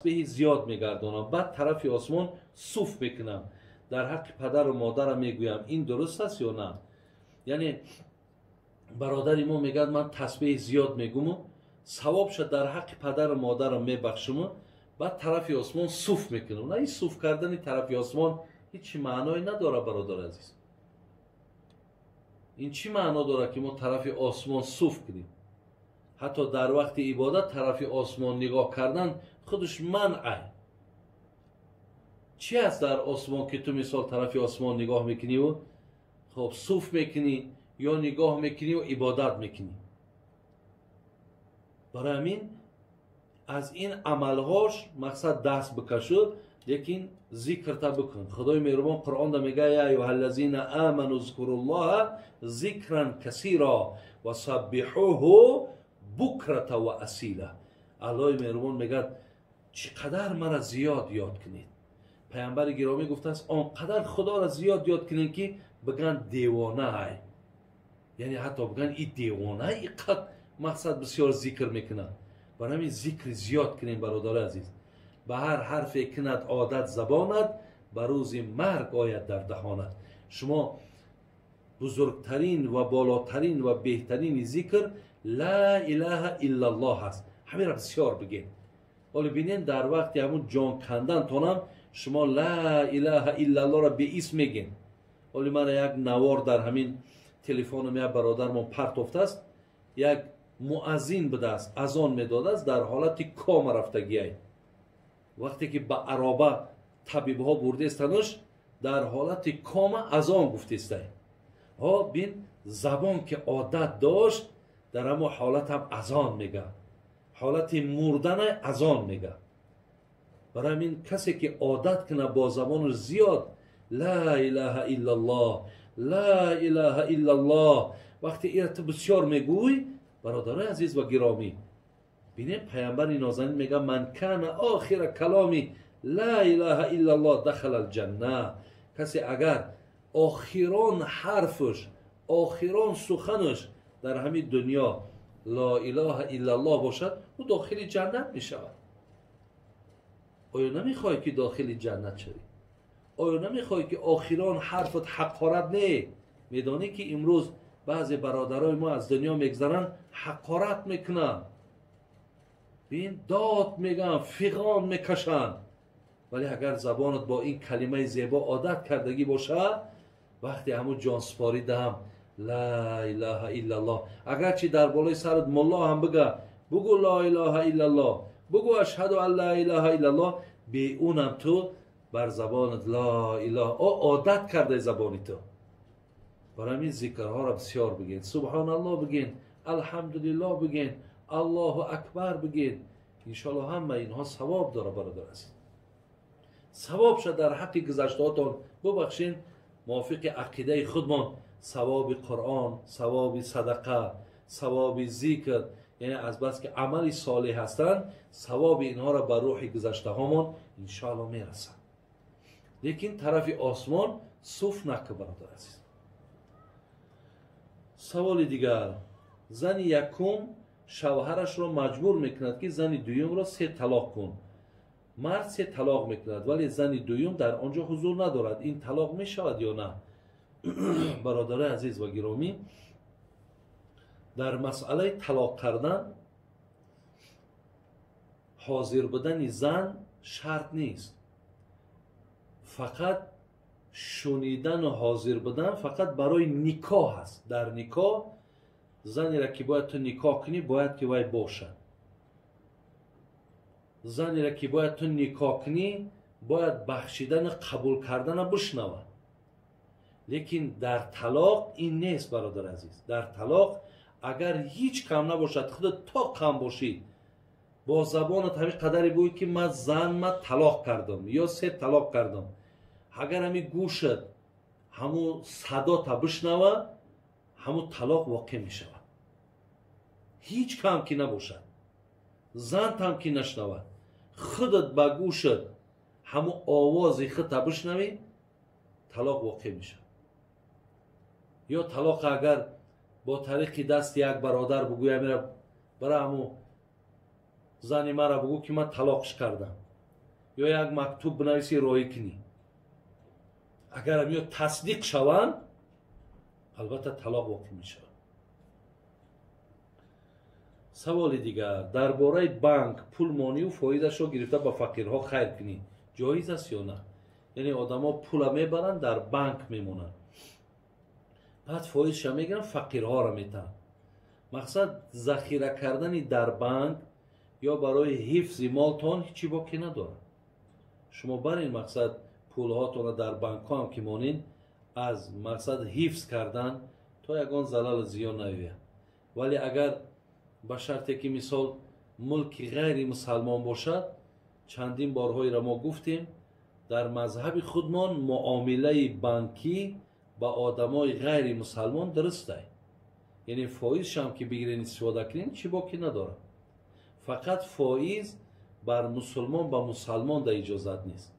Тасбеҳи зиёд мегардонам, баъд тарафи осмон суф мекунам, дар ҳаққи падару модарам мегӯям, ин дуруст аст ё на? Яъне бародари мо мегӯяд, ман тасбеҳи зиёд мегуму савобша дар ҳаққи падару модарам мебахшуму баъд тарафи осмон суф мекунам. На, ин суф кардани тарафи осмон ҳеҷ маъное надорад, бародари азиз. Ин чӣ маъно дорад, ки мо тарафи осмон суф кунем? Ҳатто дар вақти ибодат тарафи осмон нигоҳ кардан худаш манъ. Чӣ аст дар осмон, ки ту мисол тарафи осмон нигоҳ мекуниву хоб суф мекунӣ ё нигоҳ мекуниву ибодат мекунӣ? Барои ҳамин аз ин амалҳош мақсад даст бикашу, лекин зикрта бикун. Худои меҳрубон Қуръонда мегӯяд: я аюҳаллазина аману зкуруллоҳа зикран касира ва саббиҳуҳу букрата ва асила. Аллоҳи меҳрубон мегӯяд, чӣ қадар мара зиёд ёд кунед. Паямбари гиромӣ гуфтааст, он қадар Худоро зиёд ёд кунед, ки бигӯянд девонаай, яъне ҳатто бигӯянд и девона иқад мақсад бисёр зикр мекунад. Барои ҳамин зикри зиёд кунем, бародари азиз. Ба ҳар ҳарфе кунад одат забонат, ба рӯзи марг ояд дар даҳонат. Шумо бузургтарин ва болотарин ва беҳтарини зикр ла илаҳа иллаллоҳ аст. Ҳаминро бисёр бигем. Ҳоло бинем, дар вақти ҳамун ҷон кандантонам шумо ла илаҳа иллаллоҳро беисм мегем. Ҳоли мана як навор дар ҳамин телефонам як бародармон партофтааст, як муаззин будааст, азон медодааст, дар ҳолати кома рафтагиай. Вақте ки ба ароба табибҳо бурдестануш, дар ҳолати кома азон гуфтестай. Ҳо бин, забон ки одат дошт, дар ҳамон ҳолатам азон мега, ҳолати мурдана азон мега. Барои ҳамин касе ки одат кунад бо забону зиёд ла илаҳа иллаллоҳ, ла илаҳа иллаллоҳ, вақте ира ту бисёр мегӯй, бародарои азиз ва гиромӣ, бинем, паямбари нозанин мега: ман кана охира каломи ла илаҳа иллаллоҳ дахала алҷанна. Касе агар охирон ҳарфаш, охирон суханаш дар ҳамин дунё ло илаҳа иллаллоҳ бошад, ӯ дохили ҷаннат мешавад. Оё намехоҳӣ, ки дохили ҷаннат шавӣ? Оё намехоҳӣ, ки охирон ҳарфат ҳақорат не? Медонӣ, ки имрӯз баъзе бародарои мо аз дунё мегзаранд, ҳақорат мекунанд, бин, дод мегӯянд, фиғон мекашанд. Вале агар забонат бо ин калимаи зебо одат кардагӣ бошад, вақте ҳамун ҷонсупорӣ даҳам ла илаҳа иллаллоҳ, агарчи дар болои сарат мулло ҳам бига, бугӯ ло илаҳа иллаллоҳ, бугӯ ашҳаду ан ла илаҳа иллаллоҳ, беунам ту бар забонат ло илаҳа о одат кардаи забони ту. Барои ҳамин зикрҳоро бисёр бигӯед, субҳоналлоҳ бигӯед, алҳамдулиллоҳ бигӯед, аллоҳу акбар бигӯед. Иншоаллоҳ ҳама инҳо савоб дорад, бародар азиз. Савобша дар ҳаққи гузаштаҳотон бубахшед. Мувофиқи ақидаи худмон савоби Қуръон, савоби садақа, савоби зикр, яъне азбаски амали солеҳ ҳастанд, савоби инҳоро ба рӯҳи гузаштаҳомон иншоаллоҳ мерасад. Лекин тарафи осмон суф накун, бародар азиз. Саволи дигар: зани якум шавҳарашро маҷбур мекунад, ки зани дуюмро се талоқ кун. Мард се талоқ мекунад, вале зани дуюм дар он ҷо ҳузур надорад. Ин талоқ мешавад ё на? Бародарои азиз ва гиромӣ, дар масъалаи талоқ кардан ҳозир будани зан шарт нест. Фақат шунидану ҳозир будан фақат барои никоҳ аст. Дар никоҳ занеро, ки бояд ту никоҳ кунӣ, бояд ки вай бошад. Занеро, ки бояд ту никоҳ кунӣ, бояд бахшидану қабул кардана бишнавад. Лекин дар талоқ ин нест, бародар азиз. Дар талоқ агар ҳеҷ кам набошад, худат то кам бошӣ, бо забонат ҳамин қадаре буй, ки ман зан ма талоқ кардам ё се талоқ кардам, агар ҳамин гӯшат ҳамун садота бишнава, ҳамун талоқ воқеъ мешавад. Ҳеҷ кам ки набошад, зантам ки нашнавад, худат ба гӯшат ҳамун овози худта бишнавӣ, талоқ воқеъ мешавад. Ё талоқ агар бо тариқи дасти як бародар бугӯя, мера бара ҳамун зани мара бугӯ, ки ман талоқш кардам. Ё як мактуб бинависӣ, роӣ кунӣ. Агар ё тасдиқ шаванд, албатта талоқ воқеъ мешавад. Саволи дигар: дар бораи банк пул монию фоизашро гирифта ба фақирҳо хайр кунӣ ҷоиз аст ё на? Яъне одамо пула мебаранд, дар банк мемонанд, баъд фоизша мегиранд, фақирҳоро метаҳанд. Мақсад захира кардани дар банк ё барои ҳифзи молтон ҳечи боке надорад. Шумо барин мақсад пулҳотонро дар банкҳо ҳам ки монин, аз мақсад ҳифз кардан то ягон залалу зиён наёяд. Вале агар ба шарте ки мисол мулки ғайри мусалмон бошад, чандин борҳоеро мо гуфтем, дар мазҳаби худмон муомилаи банкӣ ба одамои ғайри мусалмон дурустай. Яъне фоизшам ки бигирен истифода кунен, чӣ боки надорад. Фақат фоиз бар мусулмон ба мусалмон да иҷозат нест.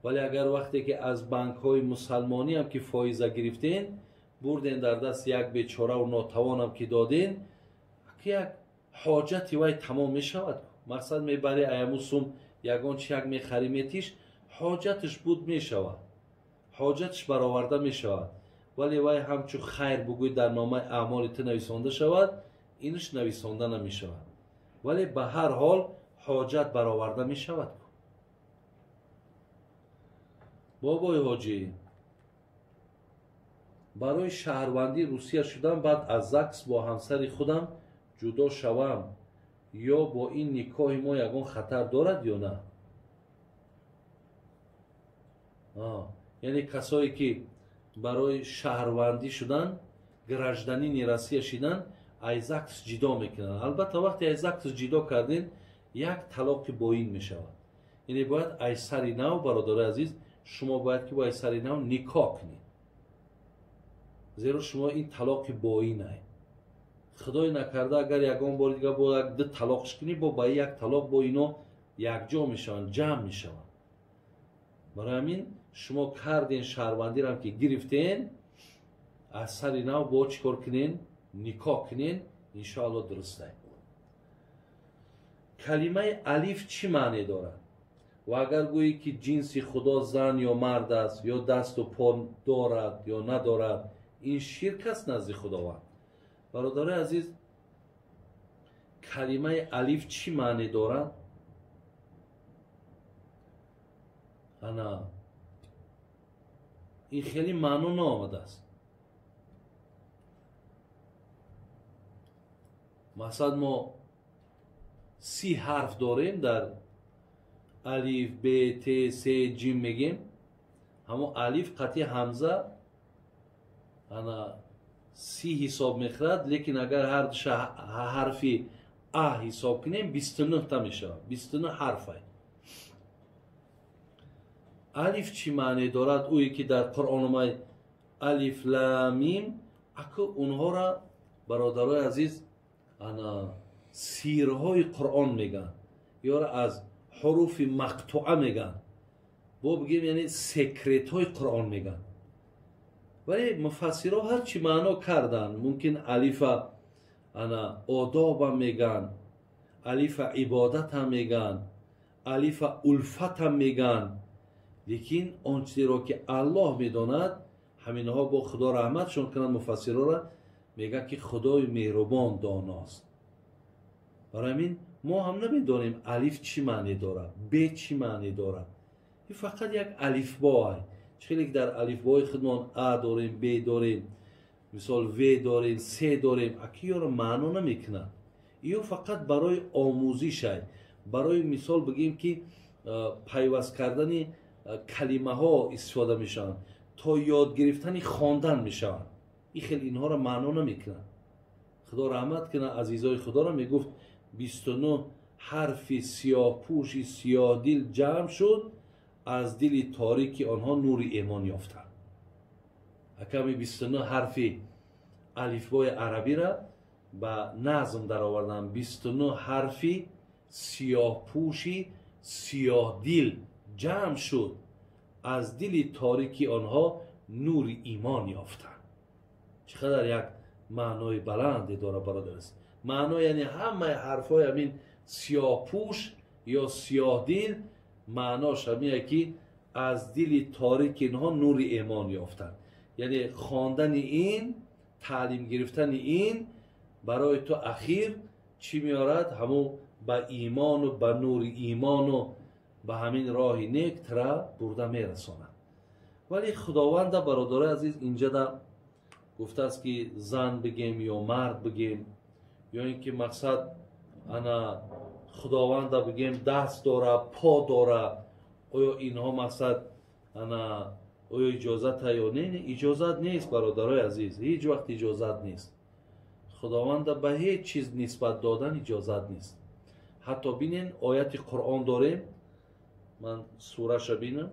Вале агар вақте ки аз банкҳои мусалмонӣ ҳам ки фоиза гирифтен, бурден дар даст як бечораву нотавонам ки доден, як ҳоҷати вай тамом мешавад. Мақсад мебари аяму сум ягон чи як мехарӣ метиш, ҳоҷаташ буд мешавад, ҳоҷаташ бароварда мешавад. Вале вай ҳамчун хайр бугӯй дар номаи аъмоли ту нависонда шавад, инаш нависонда намешавад. Вале ба ҳар ҳол ҳоҷат бароварда мешавад. Бобои ҳоҷӣ, барои шаҳрвандии Русия шудан баъд аз ЗАГС бо ҳамсари худам ҷудо шавам ё бо ин никоҳи мо ягон хатар дорад ё на? Яъне касое ки барои шаҳрвандӣ шудан, гражданини Россия шидан, аз ЗАГС ҷидо мекунанд. Албатта вақте аз ЗАГС ҷидо кардин, як талоқи боин мешавад. Яъне бояд аз сари нав, бародарои азиз, шумо бояд ки бо аз сари нав никоҳ кунед, зеро шумо ин талоқи боинае. Худой накарда агар ягон бори дигар бо як ду талоқш кунӣ, бо ба як талоқ бо ино якҷо мешаванд, ҷамъ мешаванд. Барои ҳамин шумо карден шаҳрвандирам ки гирифтен, аз сари нав бо чӣ кор кунен? Никоҳ кунен, иншоалло дурустай. Калимаи алиф чӣ маъне дорад? Ва агар гӯӣ ки ҷинси худо зан ё мард аст, ё дасту по дорад ё надорад, ин ширк аст назди Худованд. Бародарои азиз, калимаи алиф чӣ маъне дорад? Ана ин хеле маъно наомадааст. Масалан мо 30 ҳарф дорем дар алиф, б, т, с, ҷим мегем. Ҳамо алиф қатъи ҳамза ана 30 ҳисоб мехӯрад, лекин агар ҳар ҳарфи а ҳисоб кунем, 29 та мешавад, 29 ҳарфай. Алиф чӣ маъне дорад? Ӯе ки дар Қуръон омад алиф ла мим, аку онҳоро бародарои азиз ана сирҳои Қуръон мегӯянд, ёро аз ҳуруфи мақтуа мегӯянд, бо бигем яъне секретҳои Қуръон мегӯянд. Вале муфассирҳо ҳар чӣ маъно карданд, мумкин алифа ана одобам мегӯянд, алифа ибодатам мегӯянд, алифа улфатам мегӯянд, лекин он чизеро ки Аллоҳ медонад, ҳаминҳо бо Худо раҳматшон кунанд муфассирҳоро, мегӯяд ки Худои меҳрубон доност. Барои ҳамин мо ҳам намедонем алиф чӣ маъне дорад, б чӣ маъне дорад. Ин фақат як алифбо аст. Хеле ки дар алифбои худмон а дорем, б дорем, мисол в дорем, с дорем, аки ёро маъно намекунад. Ё фақат барои омӯзиш аст, барои мисол бигем ки пайваст кардани калимаҳо истифода мешаванд, то ёд гирифтани хондан мешаванд. Ин хел инҳоро маъно намекунад. Худо раҳмат кунад азизои Худоро, мегуфт 29 ҳарфи сиёҳпӯши сиёҳдил ҷамъ шуд, аз дили торики онҳо нури эмон ёфтанд. Аками 29 ҳарфи алифбои арабиро ба назм дароварданд. 29 ҳарфи сиёҳпӯши сиёҳдил ҷамъ шуд, аз дили торики онҳо нури имон ёфтанд. Чӣ қадар як маънои баланде дорад, бародар аст. Маъно яъне ҳамаи ҳарфҳои ҳамин сиёҳпӯш ё сиёҳдил Маънош ҳамие ки аз дили торик инҳо нури имон ёфтанд. Яъне хондани ин, таълим гирифтани ин барои ту ахир чӣ меорад? Ҳамун ба имону ба нури имону ба ҳамин роҳи нек тра бурда мерасонад. Вале худованда бародарои азиз инҷада гуфтааст ки зан бигем ё мард бигем, ё ин ки мақсад ана худованда бигем даст дора, по дора, оё инҳо мақсад ана оё иҷозата ё не? Иҷозат нест бародарои азиз, ҳеҷ вақт иҷозат нест. Худованда ба ҳеҷ чиз нисбат додан иҷозат нест. Ҳатто бинен ояти Қуръон дорем, ман сураша бинам,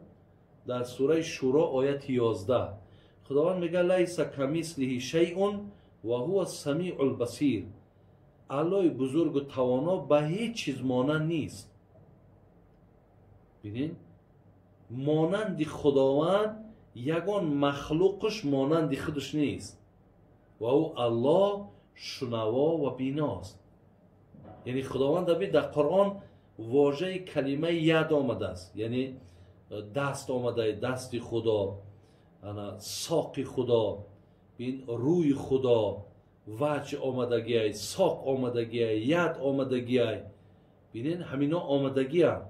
дар сураи Шуро ояти 11 Худованд мега лайса камислиҳи шайъун ва ҳува самиъул басир. Аллоҳи бузургу тавоно ба ҳеҷ чиз монанд нест. Бинен, монанди Худованд ягон махлуқш монанди худаш нест ва ӯ Аллоҳ шунаво ва биност. Яъне Худованд дар Қуръон вожаи калимаи яд омадааст, яъне даст омада, дасти Худо, ана соқи Худо, бин рӯи Худо, ваҷ омадагиай, соқ омадагиай, яд омадагиай. Бинен ҳамино омадагианд,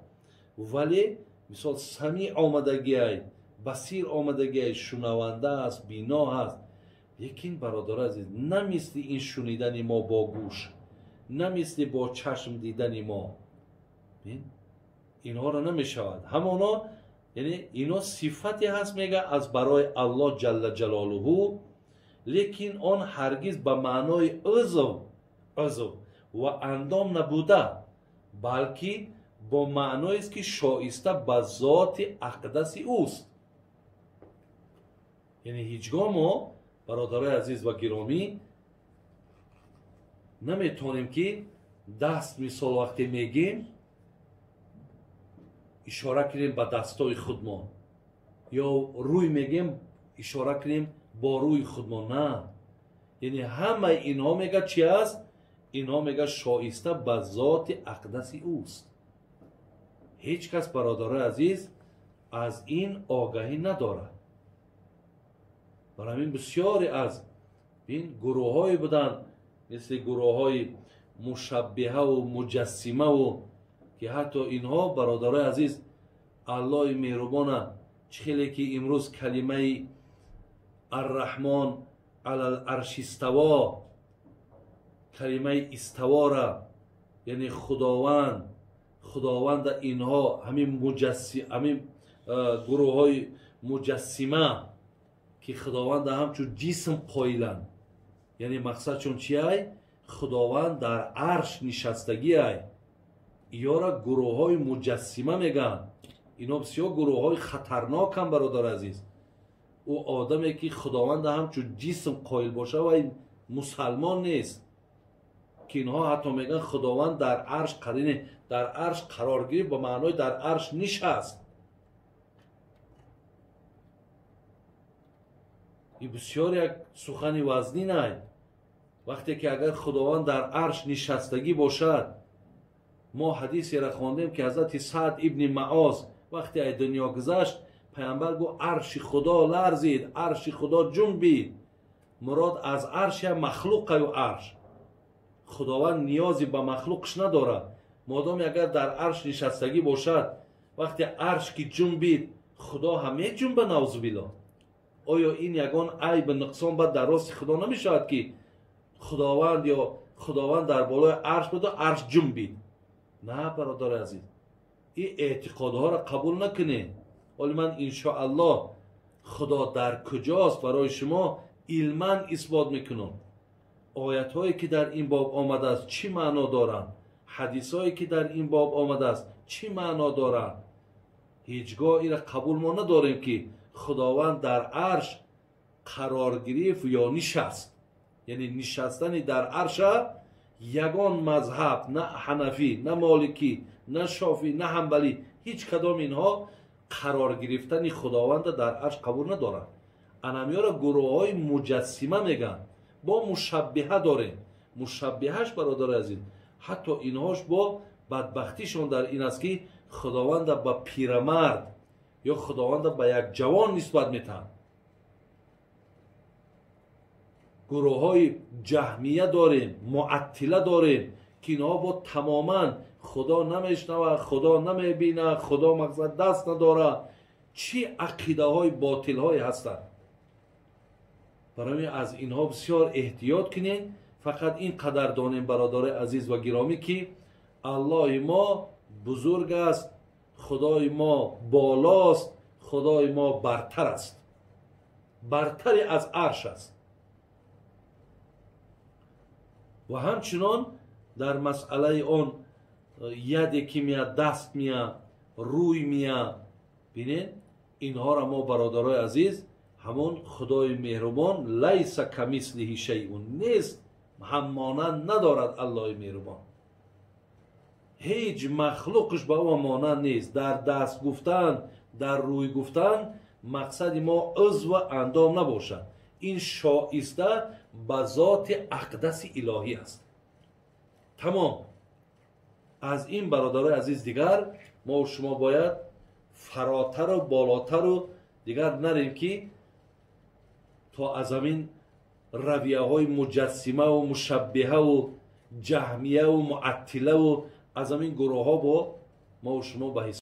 вале мисол самиъ омадагиай, басир омадагиай, шунаванда аст, бино аст. Лекин бародари азиз, на мисли ин шунидани мо бо гӯш, на мисли бо чашм дидани мо, инҳоро намешавад. Ҳамоно яъне ино сифате ҳаст мега аз барои Аллоҳ ҷалла ҷалолуҳу, лекин он ҳаргиз ба маънои узв ва андом набуда, балки бо маъноест ки шоиста ба зоти ақдаси ӯст. Яъне ҳеҷгоҳ мо бародарои азиз ва гиромӣ наметавонем ки даст мисол вақте мегем ишора кунем ба дастои худмон, ё рӯй мегем ишора кунем бо рӯи худмон. На, яъне ҳамаи инҳо мега чи аст? Инҳо мега шоиста ба зоти ақдаси ӯст. Ҳеҷ кас бародарои азиз аз ин огаҳӣ надорад. Барои ҳамин бисёре аз ин гурӯҳҳое буданд, мисли гурӯҳҳои мушаббиҳаву муҷассимаву, ки ҳатто инҳо бародарои азиз Аллоҳи меҳрубона чӣ хеле ки имрӯз калимаи арраҳмон алал арш иставо, калимаи иставора, яъне Худованд, Худованда инҳо ҳамин ҳамин гурӯҳҳои муҷассима ки Худованда ҳамчун ҷисм қоиланд, яъне мақсад чун чиай? Худованд дар арш нишастагиай. Иёра гурӯҳҳои муҷассима мегӯянд. Ино бисёр гурӯҳҳои хатарноканд бародари азиз. Ӯ одаме ки Худованда ҳамчун ҷисм қоил боша вай мусалмон нест, ки инҳо ҳатто мегӯянд Худованд дар арш қарине, дар арш қарор гирифт ба маънои дар арш нишаст. Ин бисёр як сухани вазнинай. Вақте ки агар Худованд дар арш нишастагӣ бошад, мо ҳадисеро хондем ки ҳазрати Саъд ибни Маоз вақте аз дунё гузашт, паямбар гуфт арши Худо ларзид, арши Худо ҷунбид. Мурод аз арш як махлуқаю арш. Худованд ниёзе ба махлуқш надорад. Модоме агар дар арш нишастагӣ бошад, вақте арш ки ҷунбид, Худо ҳам меҷунба, наузубилло. Оё ин ягон айб нуқсон бад дар рости Худо намешавад ки Худованд ё Худованд дар болои арш буду арш ҷунбид? На, бародари азиз, ин эътиқодҳоро қабул накунед. Ҳоли ман иншоаллоҳ Худо дар куҷост барои шумо илман исбот мекунам. Оятҳое ки дар ин боб омадааст чӣ маъно доранд, ҳадисҳое ки дар ин боб омадааст чӣ маъно доранд. Ҳеҷ гоҳ инро қабул мо надорем ки Худованд дар арш қарор гирифт ё нишаст. Яъне нишастани дар арша ягон мазҳаб, на ҳанафӣ, на моликӣ, на шофӣ, на ҳанбалӣ, ҳеҷ кадом инҳо қарор гирифтани Худованда дар арш қабул надоранд. Анамиёро гурӯҳҳои муҷассима мегӯянд. Бо мушаббиҳа дорем. Мушаббиҳаш бародари азиз, ҳатто инҳош бо бадбахтишон дар ин аст ки Худованда ба пирамард ё Худованда ба як ҷавон нисбат метаҳанд. Гурӯҳҳои ҷаҳмия дорем, муаттила дорем, ки инҳо бо тамоман Худо намешнава, Худо намебина, Худо мақсад даст надора. Чӣ ақидаҳои ботилҳое ҳастанд. Барои аз инҳо бисёр эҳтиёт кунем. Фақат ин қадар донем, бародарои азиз ва гиромӣ, ки Аллоҳи мо бузург аст, Худои мо болост, Худои мо бартар аст, бартари аз арш аст. Ва ҳамчунон дар масъалаи он яде ки мия, даст мия, рӯй мия, бинед, инҳоро мо, бародарои азиз, ҳамон Худои меҳрубон лайса камислиҳи шайъун нест, ҳаммонанд надорад Аллоҳи меҳрубон. Ҳеҷ махлуқш ба ӯ монанд нест. Дар даст гуфтан, дар рӯй гуфтан мақсади мо узв андом набошад. Ин шоиста ба зоти ақдаси илоҳӣ аст. Тамом. Аз ин, бародарои азиз, дигар мо шумо бояд фаротару болотару дигар нарем, ки то аз ҳамин равияҳои муҷассимаву мушаббиҳаву ҷаҳмияву муаттилаву аз ҳамин гурӯҳҳо бо мо шумо ба ҳисоб